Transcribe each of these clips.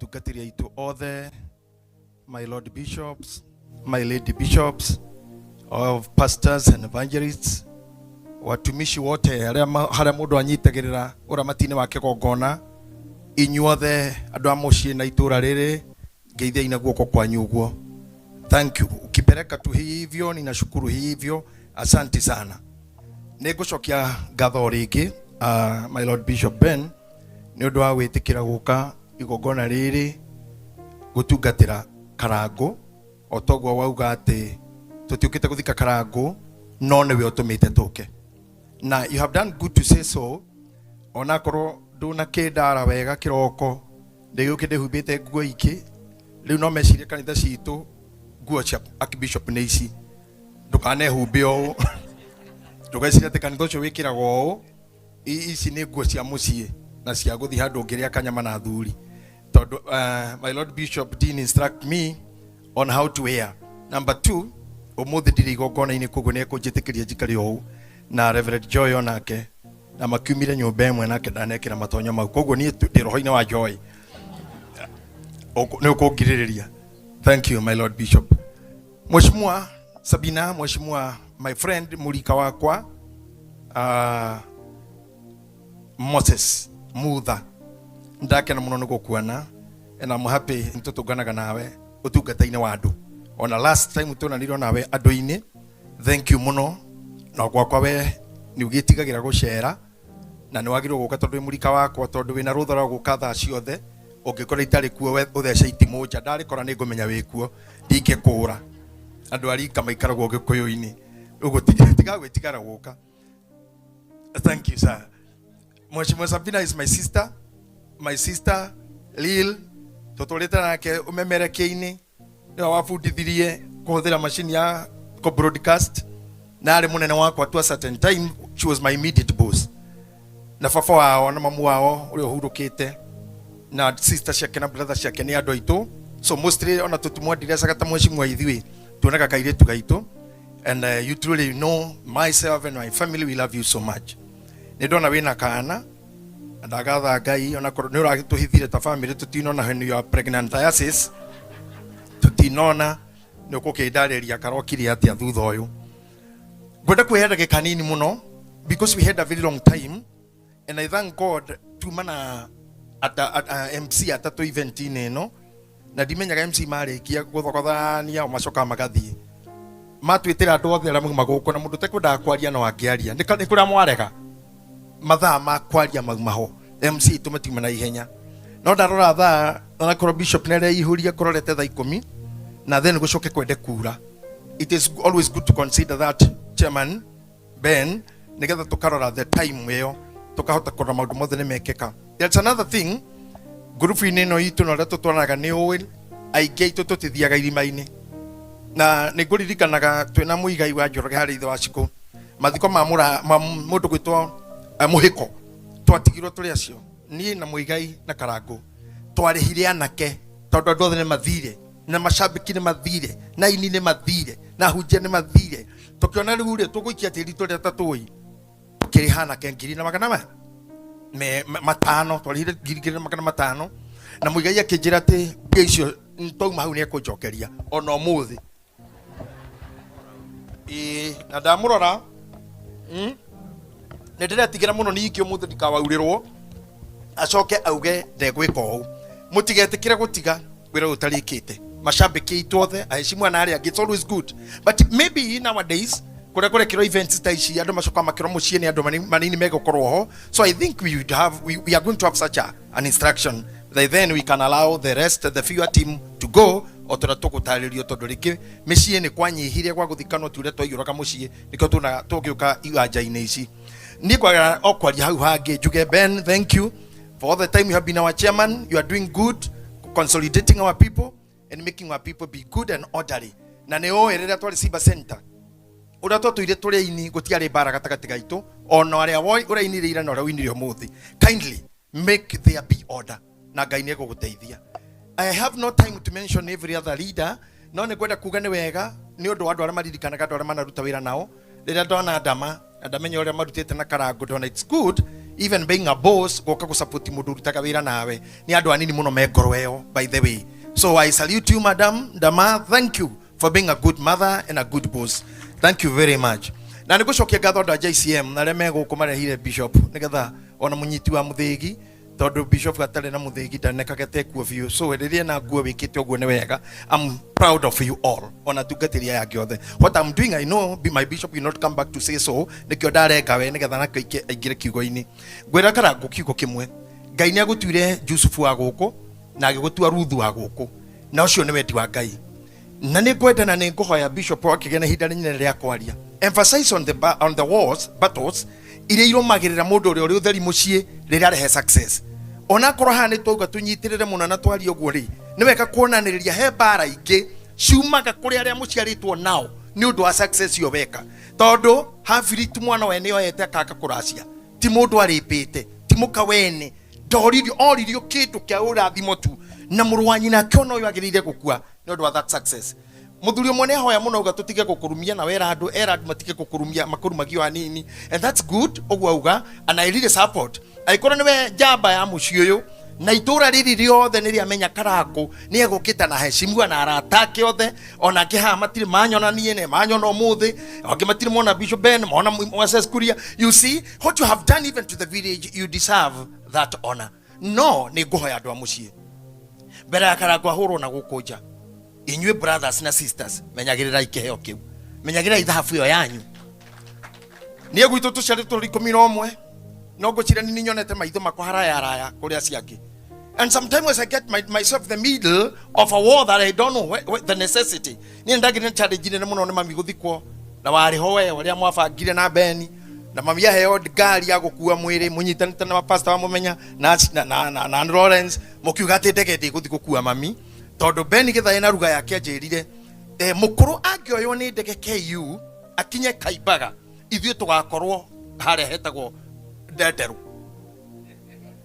Atungatĩri aitũ othe, my lord bishops, my lady bishops, of pastors and evangelists, watumishi wote arĩa harĩa mũndũ anyitagĩrĩra ũramati-inĩ wa kĩgongona, inyuothe andũ a mũciĩ na itũra rĩrĩ, ngeithiai na guoko kwanyu ũguo. Thank you. Ukipeleka tu hivyo, ninashukuru hivyo, asante sana. Nĩ ngũcokia ngatho rĩngĩ, my lord Bishop Ben, nĩ ũndũ wa gwĩtĩkĩra gũka igongona rĩrĩ gũtungatĩra Karangũ. O toguo wauga atĩ tũtiũkĩte gũthika Karangũ, no nĩwe ũtũmĩte tũke, na you have done good to say so. Onakorwo ndũnakĩndara wega kĩroko, ndĩgĩũke ndĩhumbĩte nguo ingĩ, rĩu no mecirie kanitha citũ nguo cia archbishop nĩ ici. Ndũkanehumbe ũũ, ndũgecirie atĩ kanitha ũcio wĩkĩragwo ũũ. Ici nĩ nguo cia mũciĩ na cia gũthiĩ handũ ũngĩrĩa kanyama na athuri, tondũ my lord bishop didn't instruct me on how to wear. Number two, ũmũthĩ ndirĩ igongona-inĩ, koguo nĩ ekũnjĩtĩkĩria njikare ũũ na Reverend Joy onake, na makiumire nyũmba ĩmwe nake ndanekĩra matonyo mau, koguo niĩ ndĩ roho-inĩ wa Joy. Nĩ ũkũngirĩrĩria. Thank you, my lord bishop. Mheshimiwa Sabina, mheshimiwa my friend, mũrika wakwa, Moses Mutha, ndakena mũno nĩ gũkuona and I'm happy nĩtũtũnganaga nawe ũtungata-inĩ wa andũ. Ona last time tuonanirwo nawe andũ-inĩ. Thank you mũno. Na gwakwa we nĩ ũgĩtigagĩra gũcera na nĩ wagĩrĩirwo gũka tondũ wĩ mũrika wakwa, tondũ wĩna rũtha rwa gũka thaa ciothe. Ũngĩkora itarĩ kuo, we ũthece itimũ nja, ndarĩkora nĩ ngũmenya wĩ kuo, ndingĩkũra. Andũ a rika maikaragwo gĩkũyũ-inĩ ũguo, tiga gwĩtigara gũka. Thank you, sir. Mheshimiwa Sabina is my sister, my sister Lil, tũtũrĩte nake ũmemerekia-inĩ, nĩwe wabundithirie kũhũthĩra macini ya kũ broadcast, na arĩ mũnene wakwa to a certain time. She was my immediate boss, na baba wao na mamu wao ũrĩa ũhurũkĩte na sister ciake na brother ciake nĩ andũ aitũ. So mostly ona tũtimwandirecaga ta mheshimiwa, ithuĩ tuonaga kairĩtu gaitũ. And you truly know myself and my family, we love you so much. Nĩ ndona wĩna kana na ndagatha Ngai, ona korwo nĩ ũragĩtũhithire ta family, tũtinona when you are pregnantiasis, tũtinona. Nĩ ũkũkĩndarĩria karokire atĩa thutha ũyũ. Ngwenda kwĩhe ndagĩka nini mũno because we had a very long time and I thank God tuma na MC atatũ event-inĩ ĩno, na ndimenyaga MC marĩkia gũthogothania o macokaga magathiĩ matwĩtĩra andũ othe arĩa mauma gũkũ, na mũndũ ũtekwendaga kwaria no angĩaria. Nĩ kũrĩa mwarega mathaa ma kwaria mauma ho, MC tũmatiuma na ihenya. No ndarora thaa, onakorwo bishop nĩ areihũria kũrorete thaa 10 na then gũcoke kwende kura, it is always good to consider that, chairman Ben, nigetha tukarora the time ĩyo, tukahota kũrora maũndũ mothe nĩ mekĩka. There's another thing, ngurubu-inĩ ĩno itũ na ũrĩa tũtwaranaga, nĩ ũĩ aingĩ aitũ tũtithiaga irima-inĩ, na nĩ ngũririkanaga twĩna Mũigai wa Njoroge harĩa ithe wa Cikũ, mathiko ma mũra ma mũndũ gwĩtwo Mũhĩko, twatigirwo tũrĩ acio, niĩ na Mũigai na Karangũ, twarĩhire anake tondũ andũ othe nĩ mathire, na macambĩki nĩ mathire, na aini nĩ mathire, na hunjia nĩ mathire. Tũkĩona rĩu rĩ tũgũikia tĩri tũrĩa tatũĩ, tũkĩrĩha anake ngiri na magana 500. Twarĩhire 1500, na Mũigai akĩnjĩra atĩ mbia icio twauma hau nĩ ekũnjokeria ona ũmũthĩ. Ĩĩ, na ndamũrora, Nĩ ndĩretigĩra mũno ningĩ ũmũthĩ ndikawaurĩrwo acoke auge ndegwĩka ũũ. Mũtigetĩkĩre gũtiga wĩra ũyũ ũtarĩkĩte. Macambĩki aitũ othe, aheshimiwa na arĩa angĩ, it's always good, but maybe nowadays kũrĩa kũrekĩrwo events ta ici, andũ macokaga makĩrwo mũciĩ nĩ andũ manini megũkorwo ho. So I think we would have we are going to have such an instruction that then we can allow the rest, the fewer team, to go o tũrĩa tũgũtarĩrio, tondũ rĩngĩ mĩciĩ nĩ kwanyihire gwa gũthikanwo, ti ũrĩa twaiyũraga mũciĩ, nĩkĩo tuonaga tũgĩũka iwanja-inĩ ici. Niĩ kwaga o kwaria hau hangĩ, njuge Ben, thank you for all the time you have been our chairman. You are doing good consolidating our people and making our people be good and orderly. Na nĩ ũĩ rĩrĩa twarĩ Simba Center, ũrĩa twatũire tũrĩ aini, gũtiarĩ mbara gatagatĩ gaitũ, ona ũrĩa ũrainire ira na ũrĩa ũinire ũmũthĩ. Kindly make there be order, na Ngai nĩ egũgũteithia. I have no time to mention every other leader, no nĩ ngwenda kuga nĩ wega nĩ ũndũ wa andũ arĩa maririkanaga andũ arĩa manaruta wĩra nao. Rĩrĩa ndona ndama na ndamenya ũrĩa marutĩte na Karangũ, ndona it's good. Even being a boss, gũka gũsupport mũndũ ũrutaga wĩra nawe, nĩ andũ anini mũno me ngoro ĩyo, by the way. So I salute you, Madam Ndama. Thank you for being a good mother and a good boss. Thank you very much. Na nĩ ngũcokia ngatho andũ a JCM na arĩa me gũkũ marehire bishop nĩgetha ona mũnyiti wa mũthĩgi, tondũ bishop gatarĩ na mũthĩgi ndanekage tekuo biũ. So rĩrĩa na nguo wĩkĩte ũguo nĩ wega. I'm proud of you all, ona tungatĩri aya angĩ othe. What I'm doing, I know be my bishop will not come back to say so. Nĩkĩo ndarenga we nĩgetha nakĩo aingĩre kiugo-inĩ. Ngwĩra Karangũ kiugo kĩmwe, Ngai nĩ agũtuire Jusufu wa gũkũ na agĩgũtua Ruthu wa gũkũ, na ũcio nĩ wendi wa Ngai. Na nĩ ngwenda na nĩ ngũhoya bishop akĩgĩa na ihinda rĩnene rĩa kwaria, emphasize on the wars, battles iria irũmagĩrĩra mũndũ ũrĩa ũrĩ ũtheri mũciĩ rĩrĩa arehe success. Onakorwo haha nĩ twauga tũnyitĩrĩre mũno na twarie ũguo rĩ, nĩ wega kuonanĩrĩria he mbara ingĩ ciumaga kũrĩ arĩa mũciarĩtwo nao nĩ ũndũ wa success ĩyo weka, tondũ Habili ti mwana wene oete akanga kũracia, ti mũndũ arĩpĩte, ti mũka wene ndoririo, oririo kĩndũ kĩa ũrathimo tu, na mũrũ wa nyina akĩona ũyũ agĩrĩire gũkua nĩ ũndũ wa that success. Mũthuri ũmwe nĩ ahoya mũno auga tũtige gũkũrumia, na wera andũ, era andũ matige gũkũrumia, makũrumagio hanini, and that's good ũguo auga, and I really support. Angĩkorwo nĩwe njamba ya mũciĩ ũyũ na itũra rĩrĩ rĩothe nĩ rĩamenya Karangũ nĩ egũkĩte na heshimiwa na arata ake othe, ona angĩ haha matirĩ manyona niĩ nĩ manyona ũmũthĩ, angĩ matirĩ mona Bishop Ben, mona Moses Kuria. You see what you have done even to the village, you deserve that honor. No nĩ ngũhoya andũ a mũciĩ mbere ya Karangũ ahũrwo na gũkũ nja, inyuĩ brothers na sisters, menyagĩrĩrai kĩheo kĩu, menyagĩrĩrai thahabu ĩyo yanyu. Niĩ gwitũ tũciarĩtwo 11, no ngwĩciria nĩ nyonete maitho makwa haraya haraya kũrĩ acio angĩ. And sometimes I get myself the middle of a war that I don't know where the necessity. Niĩ ndagire challenge nene mũno nĩ mami gũthikwo na warĩ ho we ũrĩa mwabangire na Beni na mami aheo ngari ya gũkua mwĩrĩ, mũnyitanĩte na pastor wa mũmenya na Lawrence, mũkiuga atĩ ndege ndĩgũthiĩ gũkua mami, tondũ Beni Gĩthaĩ na ruga yake anjĩrire mũkũrũ angĩoywo nĩ ndege KU akinye Kaimbaga, ithuĩ tũgakorwo harĩa hetagwo Ndenderũ,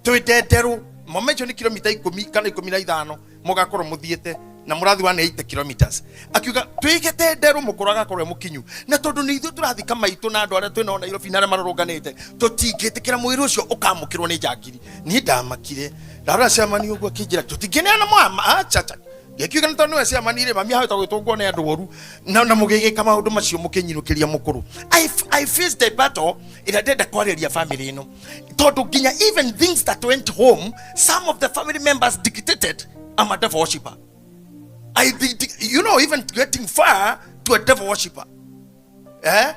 twĩ Ndenderũ momencio nĩ kilomita 10 kana 15, mũgakorwo mũthiĩte na mũrathi wa 80 kilometers. Akiuga twĩgete Nderũ, mũkũrũ agakorwo e mũkinyu, na tondũ nĩ ithuĩ tũrathika maitũ na andũ arĩa twĩnao Nairobi na arĩa marũrũnganĩte, tũtingĩtĩkĩra mwĩrĩ ũcio ũkamũkĩrwo nĩ njangiri. Niĩ ndamakire ndarora ciamani ũguo, akĩnjĩra tũtingĩneana mwama achacha. Ngĩkiuga nĩ tondũ nĩwe ciamani rĩ, mami ahota gwĩtũngwo nĩ andũ oru na mũgĩgĩka maũndũ macio mũkĩnyinũkĩria mũkũrũ. I faced a battle ĩrĩa ndenda kwarĩria family ĩno, tondũ nginya even things that went home, some of the family members dictated I'm a devil worshipper. I think, even getting far to a devil worshipper. Eh?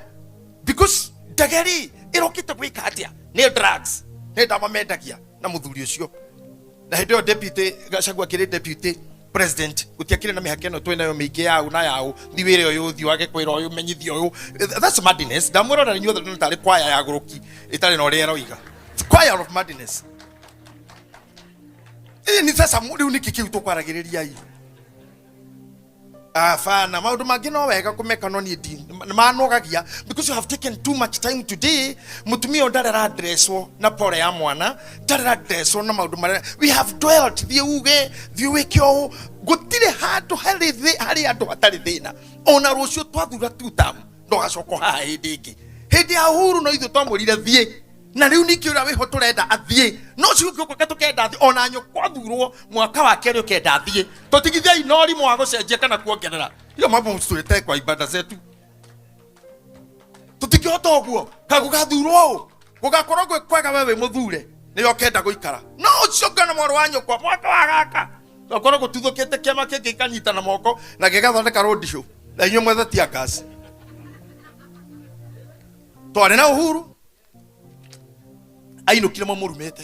Because ndegeri ĩrokĩte gwĩka atĩa? Nĩ drugs. Nĩ ndawa mendagia na mũthuri ũcio. Na hĩndĩ ĩyo deputy Gachagua akĩrĩ deputy president, gũtiakĩrĩ na mĩhaka ĩno twĩnayo mĩingĩ yau na yau, thi wĩre ũyũ, thi wage kwĩra ũyũ, menyithia ũyũ. That's madness. Ndamwĩrora inyuothe nĩ tarĩ kwaya ya gũrũki ĩtarĩ na ũrĩa ĩroiga. It's choir of madness. Ĩ ni sasa rĩu nĩkĩ kĩu tũkwaragĩrĩria i? Abana, maũndũ mangĩ no wega kũmeka, no niĩ nĩ manogagia because you have taken too much time today. Mũtumia ũyũ ndarĩ aradresswo na pore ya mwana, ndarĩ aradresswo na maũndũ marĩa we have dwelt. Thiĩ uge, thiĩ wĩke ũũ, gũtirĩ handũ harĩ harĩ andũ hatarĩ thĩna. Ona rũciũ twathura two term, ndũgacoka haha hĩndĩ ĩngĩ. Hĩndĩ ya Uhuru no ithuĩ twamwĩrire thiĩ, na rĩu ningĩ ũrĩa wĩho tũrenda athiĩ, no ũcio ũngĩ ũkoka tũkenda athiĩ. Ona nyũkwa athurwo mwaka wa kerĩ ũkenda athiĩ. Tũtigithei na ũrimũ wa gũcenjia kana kuongerera hiyo mambo, msituletee kwa ibada zetu. Tũtingĩhota ũguo. Kagũgathurwo ũũ gũgakorwo gwĩ kwega, we wĩ mũthure nĩyo ũkenda gũikara, no ũcio ũngĩona mwarĩ wa nyũkwa mwaka wa gaka okorwo gũtuthũkĩte kĩama kĩngĩ gĩkanyitana moko na gĩgathondeka road show na inyuĩ mwethe tear gas. Twarĩ na Uhuru ainũkire mamũrumĩte,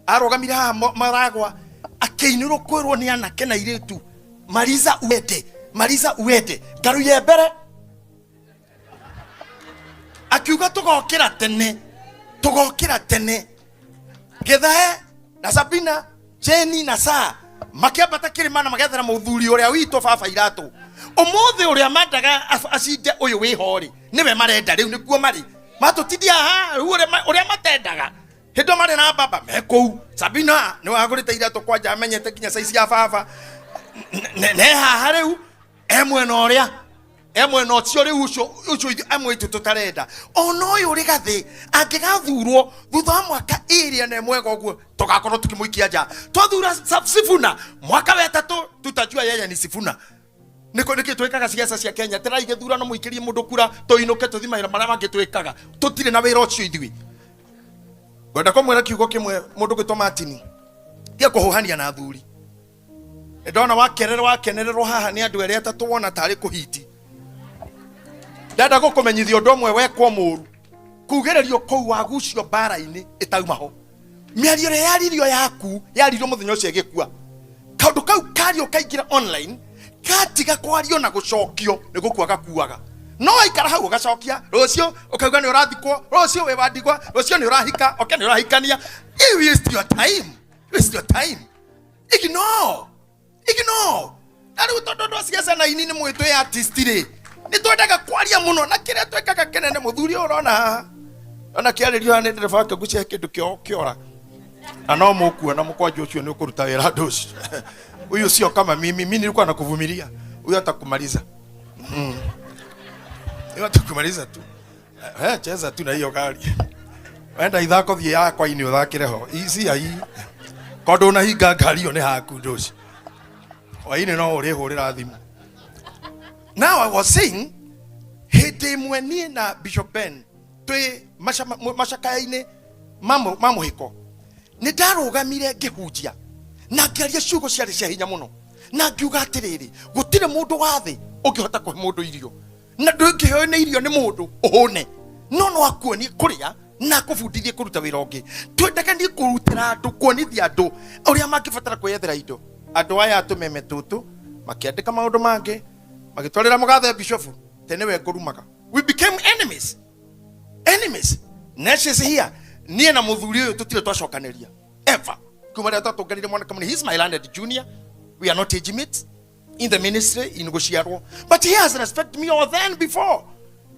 arũgamire haha maragwa akĩinĩrwo kwĩrwo nĩ anake na airĩtu, "Mariza uende, Mariza uende." Ngaruye mbere akiuga tũgokĩra tene, tũgokĩra tene. Gĩthae na Sabina Jeni na saa makĩambata kĩrĩma na magethera mũthuri ũrĩa witũ baba iratũ ũmũthĩ ũrĩa mendaga acinde ũyũ wĩho rĩ, nĩwe marenda rĩu, nĩkuo marĩ matũtindia haha rĩu ũrĩa matendaga hĩndĩ ĩyo marĩ na baba me kũu. Sabina nĩwe agũrĩte iratũ kwanja, amenyete nginya size ya baba ne haha rĩu e mwena ũrĩa. E mwena ũcio rĩu ũcio ũcio ithuĩ amwe aitũ tũtarenda. Ona ũyũ ũrĩ gathĩ angĩgathurwo thutha wa mwaka ĩrĩ na ĩmwega ũguo, tũgakorwo tũkĩmũikia nja. Twathura Sifuna mwaka wetatũ, tutajua yeye ni Sifuna. Nĩkũ nĩkĩ twĩkaga ciaca cia Kenya? Terai gĩthurano, mũikĩrie mũndũ kura, tũinũke tũthi mawĩra marĩa mangĩ twĩkaga. Tũtirĩ na wĩra ũcio ithuĩ. Ngwenda kũmwĩra kiugo kĩmwe, mũndũ gwĩtwo Martin, tiga kũhũhania na athuri. Ndona wakererwo, wakenererwo haha nĩ andũ erĩ atatũ, wona tarĩ kũhiti. Ndenda gũkũmenyithia ũndũ ũmwe, wekwo mũru kugĩrĩrio kũu wagucio mbara-inĩ ĩtauma ho. Mĩario ĩrĩa yaririo yaku yaririo mũthenya ũcio ĩgĩkua. Kaũndũ kau kario kaingĩra online, gatiga kwario na gũcokio, nĩ gũkua gakuaga. No waikara hau ũgacokia, rũciũ ũkauga nĩ ũrathikwo, rũciũ wĩ wa ndigwa, rũciũ nĩ ũrahika, oke nĩ ũrahikania. You waste your time, waste your time. Ignore, ignore. Na rĩu tondũ andũ a ciaca na ini nĩ mwĩ twĩ artist rĩ, nĩ twendaga kwaria mũno, na kĩrĩa twĩkaga kĩnene. Mũthuri ũyũ ũrona haha, ona kĩarĩrio haha nĩ ndereba wake, ngwĩciria kĩndũ kĩo kĩora na no mũkuona mũkwanjũ ũcio nĩ ũkũruta wĩra. Andũ ũcio, huyu sio kama mimi. Mimi nilikuwa nakuvumilia, huyu atakumaliza. Huyu atakumaliza tu. Cheza tu na hiyo gari, wenda ithako thiĩ yakwa-inĩ ũthakĩre ho ici ai ko ndũnahinga ngari ĩyo nĩ haku. Ndũci hwainĩ no ũrĩhũrĩra thimũ. Now I was saying, hĩndĩ ĩmwe niĩ na Bishop Ben twĩ macakaya-inĩ ma mũhĩko, nĩ ndarũgamire ngĩhunjia na ngĩaria ciugo ciarĩ cia hinya mũno, na ngiuga atĩrĩrĩ, gũtirĩ mũndũ wa thĩ ũngĩhota kũhe mũndũ irio, na ndũngĩheo nĩ irio nĩ mũndũ ũhũne, no no akuonie kũrĩa na akũbundithie kũruta wĩra ũngĩ. Twendaga niĩ kũrutĩra andũ, kuonithia andũ ũrĩa mangĩbatara kwĩyethera indo. Andũ aya tũmeme tũtũ makĩandĩka maũndũ mangĩ, magĩtwarĩra mũgathe bishofu te nĩwe ngũrumaga. We became enemies, enemies. Nesh is here. Niĩ na mũthuri ũyũ tũtirĩ twacokanĩria ever kuma rĩrĩa twatũnganire mwanake mũnini. He's my landed junior. We are not age mates in the ministry in gũciarwo, but he has respect me all than before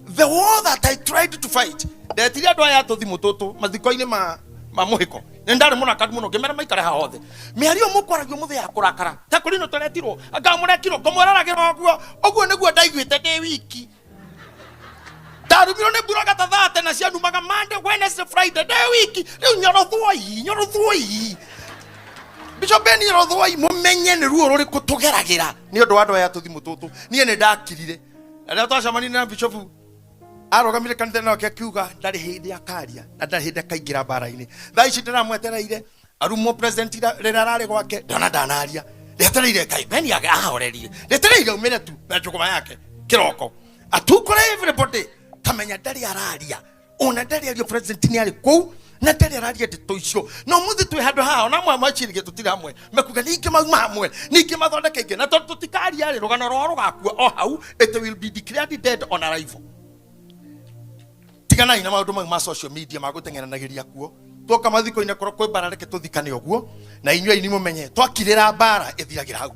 the war that I tried to fight. Ndetire andũ aya tũthimũ tũtũ mathiko-inĩ ma mũhĩko, nĩ ndarĩ mũrakaru mũno, ngĩmera maikare haha othe. Mĩario mũkwaragio mũthĩ ya kũrakara ta kũrĩ no tũretirwo anga mũrekirwo ngũmũraragĩra ũguo ũguo nĩguo ndaiguĩte ndĩ wiki. Ndarumirwo nĩ mbura gatathate na cianumaga Monday, Wednesday, Friday ndĩ wiki. Rĩu nyorothwoi, nyorothwoi, Bishop Ben, nyorothwoi, mũmenye nĩ ruo rũrĩkũ tũgeragĩra nĩ ũndũ wa andũ aya tũthimũ tũtũ. Niĩ nĩ ndakirire. Na rĩrĩa twacemanirie na bishop, arũgamire kanitha nake akiuga ndarĩ hĩndĩ akaria na ndarĩ hĩndĩ akaingĩra mbara-inĩ. Thaa ici ndĩramwetereire arumwo president rĩrĩa ararĩ gwake, ndona ndanaria. Ndetereire Ngai Ben age ahorerie, ndetereire aumĩre tu na njũgũma yake kĩroko atukũre everybody. Tamenya ndarĩ araria, ona ndarĩ aria. President nĩ arĩ kũu na ndarĩ araria ndeto icio. No mũthĩ twĩ handũ haha, ona amwe maciririe tũtirĩ hamwe, mekuga ningĩ mauma hamwe, ningĩ mathondeke ingĩ. Na tondũ tũtikaria rĩ, rũgano rwao rũgakua o hau. It will be declared dead on arrival. Tiganai na maũndũ mau ma social media ma gũteng'eranagĩria kuo. Tuoka mathiko-inĩ, korwo kwĩ mbara, reke tũthikane ũguo, na inyuĩ aini mũmenye twakirĩra mbara ĩthiragĩra hau.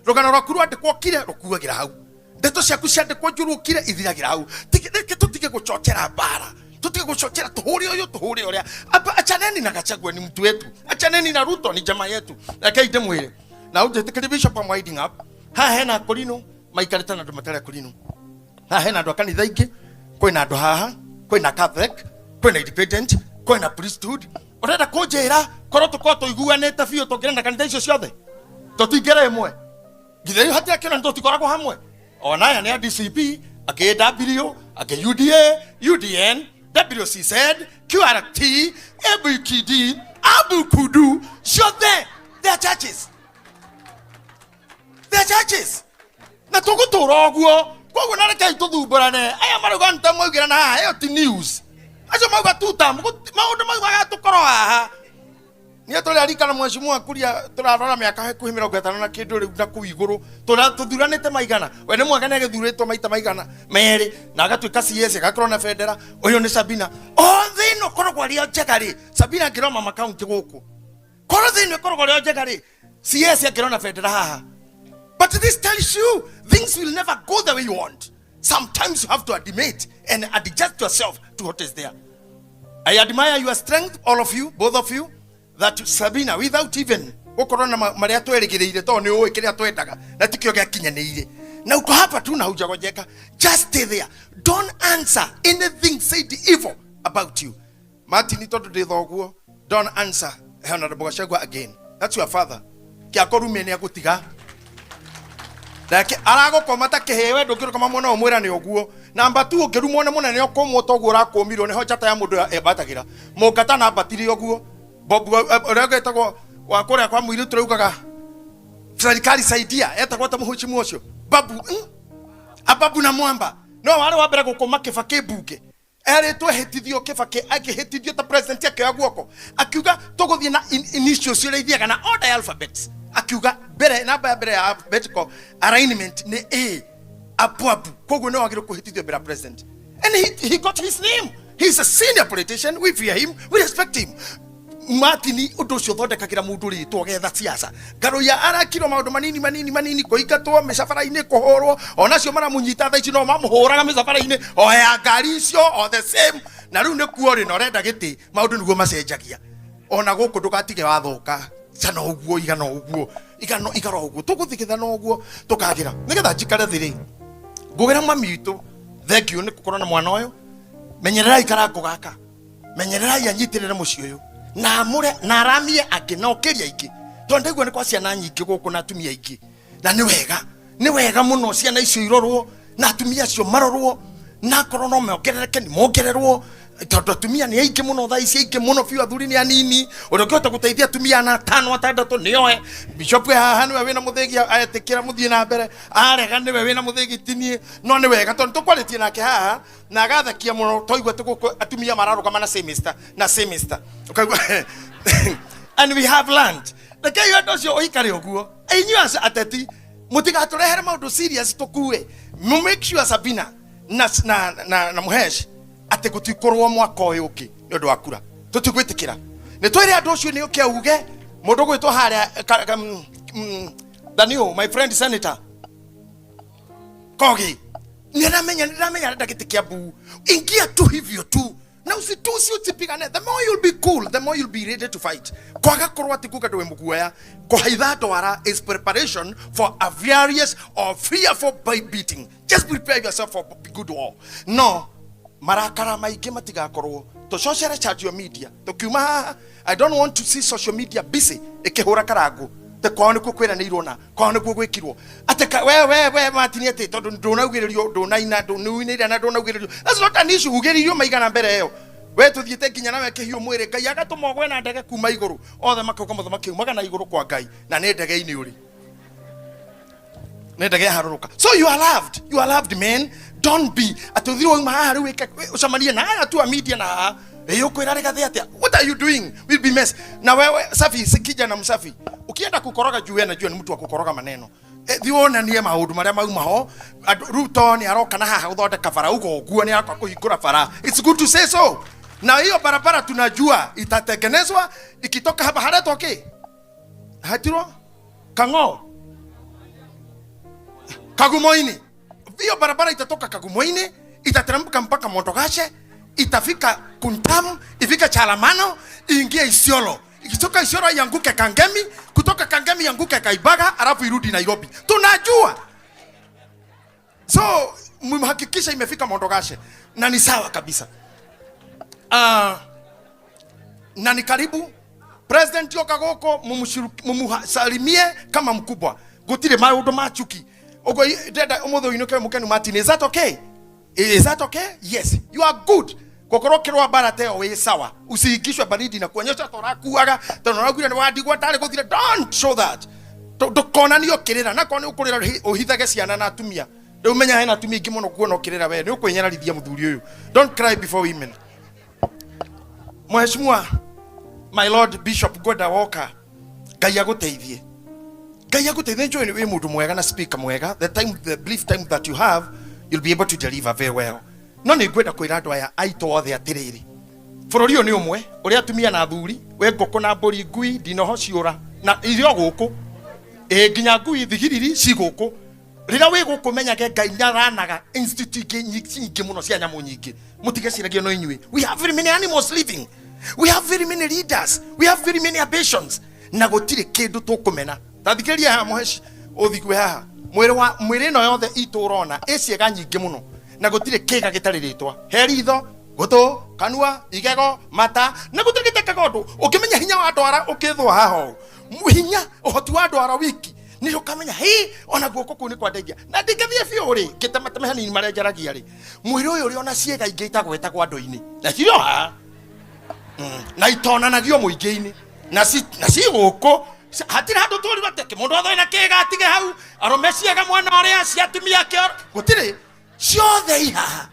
Rũgano rwaku rwandĩkwo kire, rũkuagĩra hau. Ndeto ciaku ciandĩkwo njũru ũkire, ithiragĩra hau. Reke tũtige gũchochera mbara, tũtige gũchochera, tũhũre ũyũ, tũhũre ũrĩa. Aba, achaneni na Gachagua, ni mtu wetu. Achaneni na Ruto, ni jamaa yetu. Rekei ndĩmwĩre na ũnjĩtĩkĩrie, Bishop, I'm winding up. Haha hena kũrinũ maikarĩte na andũ matarĩ kũrinũ. Haha hena andũ a kanitha ingĩ, kwĩna andũ haha, kwĩna Catholic, kwĩna Independent, kwĩna priesthood. Ũrenda kũnjĩra korwo tũkorwo tũiguanĩte biũ, tũngĩrenda kanitha icio ciothe tũtingĩra ĩmwe? Nginya rĩu hatirĩ kĩona tũtikoragwo hamwe. Ona aya nĩ a DCP, angĩ W, angĩ UDA, UDN, WCZ, QRT, ABQD, Abukudu, ciothe they are churches, they are churches, na tũgũtũra ũguo. Koguo na rekei tũthumbũrane. Aya marauga nĩ ta maugĩra na haha, ĩyo ti news. Acio mauga tuta maũndũ mau magatũkorwo haha. Niĩ tũrĩ arikana mheshimiwa Kuria, tũrarora mĩaka hakuhĩ 50 na kĩndũ rĩu na kũu igũrũ, tũthuranĩte maigana. We nĩ mwega, nĩ agĩthurĩtwo maita maigana merĩ na agatuĩka CS, agakorwo na bendera. Ũyũ nĩ Sabina. O thĩ ĩno koragwo arĩ o njega rĩ, Sabina angĩrora mama kaunti gũkũ, korwo thĩ ĩno ĩkoragwo arĩ o njega rĩ, CS angĩrona bendera haha. But this tells you things will never go the way you want. Sometimes you have to admit and adjust yourself to what is there. I admire your strength, all of you, both of you, that Sabina, without even gũkorwo na marĩa twerĩgĩrĩire, tondũ nĩ ũĩ kĩrĩa twendaga na tikĩo gĩakinyanĩire. Na uko hapa tu na hujagojeka. Just stay there. Don't answer anything said evil about you. Martin tondu ndi thoguo, don't answer Honorable Gachagua again. That's your father. Kĩakorumie nĩ agũtiga nake aragũkoma ta kĩhĩ we ndũngĩrũkama mwena ũmwĩra nĩ ũguo. Namba tu ũngĩrumwo nĩ mũnene ũkũmwo ta ũguo ũrakũmirwo nĩho njata ya mũndũ ĩmbatagĩra. Mũngata na mbatire ũguo Bob ũrĩa ũgĩtagwo wa kũrĩa kwa mũirĩtu ũraugaga serikali saidia etagwo ta mũhũcimu ũcio babu, Ababu na Mwamba no warĩ wa mbere gũkũma Kĩbakĩ mbunge erĩtwo ehĩtithio. Kĩbakĩ akĩhĩtithio ta president akĩoya guoko akiuga tũgũthiĩ na initials ũrĩa ithiaga na order ya alphabets, akiuga mbere namba ya mbere ya alphabetical alignment nĩ A abu abu, koguo nĩ wagĩrĩirwo kũhĩtithio mbere ya president. And he got his name. He's a senior politician. We fear him, we respect him. Martin, ũndũ ũcio ũthondekagĩra mũndũ rĩtwa getha siasa. Ngaruiya arakirwo maũndũ manini manini manini, kũingatwo mĩcabara-inĩ, kũhũrwo, onacio maramũnyita thaa ici no mamũhũraga mĩcabara-inĩ o ya ngari icio o the same. Na rĩu nĩkuo rĩ na ũrenda gĩtĩ maũndũ nĩguo macenjagia. Ona gũkũ ndũgatige wathũka cana ũguo igana ũguo igano igara ũguo tũgũthigithana ũguo tũkagĩra nĩgetha njikare thĩ rĩ ngũgĩra mami witũ thank you nĩ gũkorwo na mwana ũyũ. Menyererai karango gaka, menyererai anyitĩrĩre mũciĩ ũyũ na amũre na aramie angĩ na ũkĩria aingĩ, tondũ ndaigua nĩ kwa ciana nyingĩ gũkũ na atumia aingĩ, na nĩ wega, nĩ wega mũno ciana icio irorwo na atumia acio marorwo, na akorwo no mongerereke nĩ mongererwo, tondũ atumia nĩ aingĩ mũno thaa ici, aingĩ mũno biũ, athuri nĩ anini. Ũrĩa ũngĩhota gũteithia atumia ana, atano, atandatũ nĩ oe. Bishop haha nĩwe wĩna mũthĩgi, etĩkĩra mũthiĩ na mbere, arega nĩwe wĩna mũthĩgi tinie. No nĩ wega tondũ tũkwarĩtie nake haha na agathakia mũno twaigua atĩ gũkũ atumia mararũgama na semester na semester ũkaigua. And we have learned, rekei ũndũ ũcio ũikare ũguo. Inyuĩ ateti mũtigatũrehere maũndũ serious tũkue. Make sure Sabina na Mũhesh atĩ gũtikũrwo mwaka ũyũ ũngĩ nĩ ũndũ wa kura. Tũtigwĩtĩkĩra nĩ twĩre andũ ũcio nĩ ũke auge mũndũ gwĩtwo harĩa the new my friend Senator Kogi nĩaramenya, nĩndĩramenya arenda gĩtĩ kĩa mbuu. Ingia tu hivyo tu na usitusi, usipigane. The more you'll be cool, the more you'll be ready to fight. Kwaga korwo atĩ kuga ndũĩ mũguoya kũhaitha ndwara is preparation for a various or fearful by beating. Just prepare yourself for good war. No marakara maingĩ matigakorwo tũcocere charge your media tũkiuma haha. I don't want to see social media busy ĩkĩhũra karango te kwao nĩkuo kwĩranĩirwo na kwao nĩkuo gwĩkirwo atĩ we Martin atĩ tondũ ndũnaugĩrĩrio, ndũnaina, ndũnĩuinĩire na ndũnaugĩrĩrio. That's not an issue. Ugĩrĩirio maigana mbere ĩyo we tũthiĩte nginya nawe kĩhiũ mwĩrĩ Ngai agatũma ũgwe na ndege kuma igũrũ othe makauga mũthamaki umaga na igũrũ kwa Ngai na nĩ ndege-inĩ ũrĩ nĩ ndege yaharũrũka. So you are loved, you are loved, man. Don't be atĩ ũthire wauma haha rĩu wĩke ũcemanie na aya tu a media na haha ĩĩ ũkwĩra rĩgathĩ atĩa. What are you doing will be mess. Na wewe Safi, sikija na msafi ukienda kukoroga juu najua ni mtu wa kukoroga maneno. Thi wonanie maũndũ marĩa mauma ho. Ruto nĩ aroka na haha gũthondeka bara ugo ũguo nĩ aroka kũhingũra bara. It's good to say so. Na hiyo barabara tunajua itatengenezwa ikitoka hapa haretwo kĩ hatirwo kang'o Kagumoini. Hiyo barabara itatoka Kagumoini, itateremka mpaka Modogashe, itafika Kuntam, ifike Chalamano, iingie Isiolo, ikitoka Isiolo ianguke Kangemi, kutoka Kangemi ianguke Kaibaga, alafu irudi Nairobi. Tunajua. So mhakikisha imefika Modogashe na ni sawa kabisa. Na ni karibu president yoka gũkũ mumusalimie kama mkubwa, gũtirĩ maũndũ ma chuki ũguo. Ndenda ũmũthĩ ũinũke mũkenu. Martin, is that okay? Is that okay? Yes, you are good. Gũkorwo kĩrwa mbara teo wĩ sawa, usiingishwe baridi na kuonyesha ta ũrakuaga tondũ ũraugire nĩ wandigwo ndarĩ gũthire. Don't show that. Ndũkonanie ũkĩrĩra na korwo nĩ ũkũrĩra ũhithage ciana na atumia. Rĩu menya hena atumia aingĩ mũno kuona ũkĩrĩra we nĩ ũkwĩnyararithia mũthuri ũyũ. Don't cry before women. Mheshimiwa my lord Bishop ngwenda woka Ngai agũteithie, Ngai agũteithie. Njũĩ wĩ mũndũ mwega na speaker mwega. The time, the brief time that you have, you'll be able to deliver very well. No nĩ ngwenda kwĩra andũ aya aitũ othe atĩrĩrĩ, bũrũri ũyũ nĩ ũmwe ũrĩa atumia na athuri we ngũkũ na mbũri, ngui, ndinoho ciũra na irio gũkũ ĩ nginya ngui thigiriri ci gũkũ. Rĩrĩa wĩ gũkũ menyage Ngai nĩaranaga institute ingĩ nyingĩ mũno cia nyamũ nyingĩ. Mũtigeciragie no inyuĩ. We have very many animals living, we have very many leaders, we have very many ambitions, na gũtirĩ kĩndũ tũkũmena. Ta thikĩrĩria haha mũheci ũthigue haha. Mwĩrĩ wa mwĩrĩ ĩno yothe itũ ũrona ĩ ciĩga nyingĩ mũno, na gũtirĩ kĩga gĩtarĩ rĩtwa. He ritho, gũtũ, kanua, igego, mata, na gũtirĩ gĩtekaga ũndũ. Ũngĩmenya hinya wa ndwara ũkĩthũa haha ũũ, hinya ũhoti wa ndwara wiki nĩ ũkamenya hi ona guoko kũu nĩ kwandeithia. Na ndingĩthiĩ biũ rĩ, ngĩtemateme hanini marĩa njaragia rĩ, mwĩrĩ ũyũ ũrĩ ona ciĩga ingĩ itagwetagwo andũ-inĩ na cirĩ o haha na itonanagio mũingĩ-inĩ na ci gũkũ. Hatirĩ handũ tũrirwo atĩ mũndũ othe wĩna kĩga atige hau, arũme ciĩga mwena ũrĩa, cia atumia kĩoro, gũtirĩ, ciothe i haha.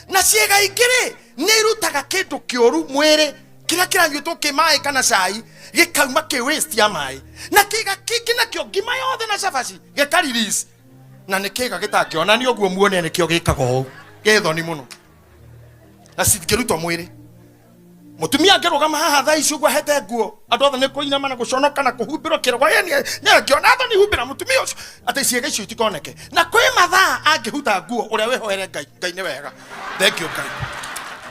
Na ciĩga ingĩ rĩ, nĩ irutaga kĩndũ kĩũru mwĩrĩ, kĩrĩa kĩranyuĩtwo kĩ maĩ kana cai gĩkauma kĩ waste ya maĩ, na kĩga kĩngĩ nakĩo ngima yothe na cabaci gĩka release, na nĩ kĩga gĩtangĩonania ũguo muone nĩkĩo gĩkaga ũũ, gĩ thoni mũno na citingĩrutwo mwĩrĩ. Mũtumia angĩrũgama haha thaa ici ũguo ahete nguo, andũ othe nĩ kũinama na gũconoka na kũhumbĩrwo kĩrogo. Nĩ angĩona thoni humbĩra mũtumia ũcio atĩ ciĩga icio itikoneke. Na kwĩ mathaa angĩhuta nguo, ũrĩa wĩhoere Ngai. Ngai nĩ wega. Thank you Ngai.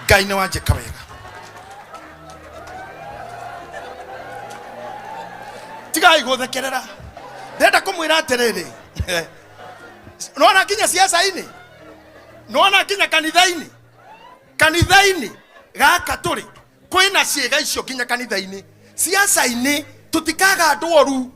Ngai nĩ wanjĩka wega. Tigai gũthekerera. Ndĩrenda kũmwĩra atĩrĩrĩ, nĩwona nginya ciaca-inĩ, nĩwona nginya kanitha-inĩ, kanitha-inĩ gaka tũrĩ kwĩna ciĩga icio nginya kanitha-inĩ. Ciaca-inĩ tũtikaga andũ oru.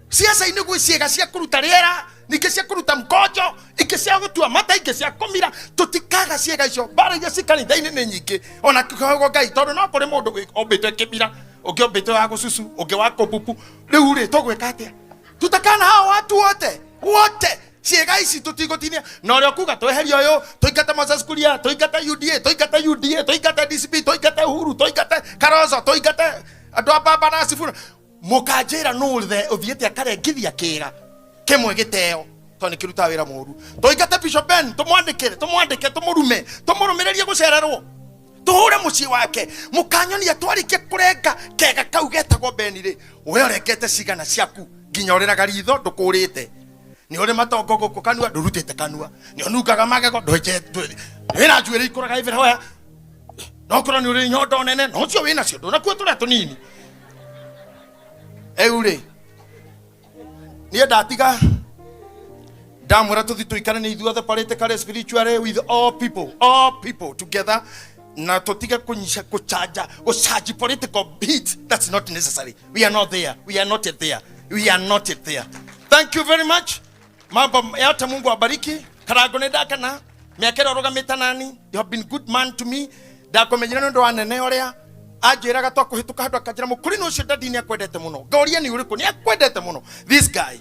Ciaca-inĩ gwĩ ciĩga cia kũruta rĩera, ningĩ cia kũruta mkonjo, ingĩ cia gũtua mata, ingĩ cia kũmira. Tũtikaga ciĩga icio. Mbara iria ci kanitha-inĩ nĩ nyingĩ ona kĩhogo Ngai, tondũ no kũrĩ mũndũ ombĩtwo kĩmira, ũngĩ ombĩtwo wa gũcucu, ũngĩ wa kũbubu. Rĩu rĩ, tũgwĩka atĩa? Tutakana hao watu wote wote ciĩga ici tũtigũtinia na ũrĩa ũkuga tweherie ũyũ, tũingate Moses Kuria, tũingate UDA, tũingate UDA, tũingate DCP, tũingate Uhuru, tũingate Kalonzo, tũingate andũ a Baba na Sifuna. Mũkanjĩra nũ ũthiĩte akarengithia kĩra kĩmwe gĩteo tondũ nĩ kĩrutaga wĩra mũru. Tũingate Bishop Ben, tũmwandĩkĩre, tũmwandĩke, tũmũrume, tũmũrũmĩrĩrie gũcererwo, tũhũre mũciĩ wake. Mũkanyonia twarĩkia kũrenga kega kau getagwo Ben rĩ, we ũrengete cigana ciaku nginya ũrĩraga ritho ndũkũrĩte, nĩ ũrĩ matongo gũkũ kanua ndũrutĩte kanua, nĩ ũnungaga magego wĩna njuĩrĩ ikũraga everywhere, no korwo nĩ ũrĩ nyondo nene no ũcio wĩnacio ndũnakuo tũrĩa tũnini. Rĩu rĩ, niĩ ndatiga ndamwĩra tũthi tũikare nĩ ithuothe politically, spiritually, with all people, all people together, na tũtige kũnyica kũchanja gũchanji political beat. That's not necessary. We are not there. We are not yet there. We are not yet there. Thank you very much. Mambo yote, Mungu awabariki. Karango, nĩ ndakena mĩaka ĩrĩa ũrũgamĩte nani. You have been good man to me. Ndakũmenyire nĩ ũndũ wa nene ũrĩa anjĩraga twakũhĩtũka handũ akanjĩra mũkũrinũ ũcio dadi nĩ akwendete mũno. Ngoria nĩ ũrĩkũ? Nĩ akwendete mũno, this guy.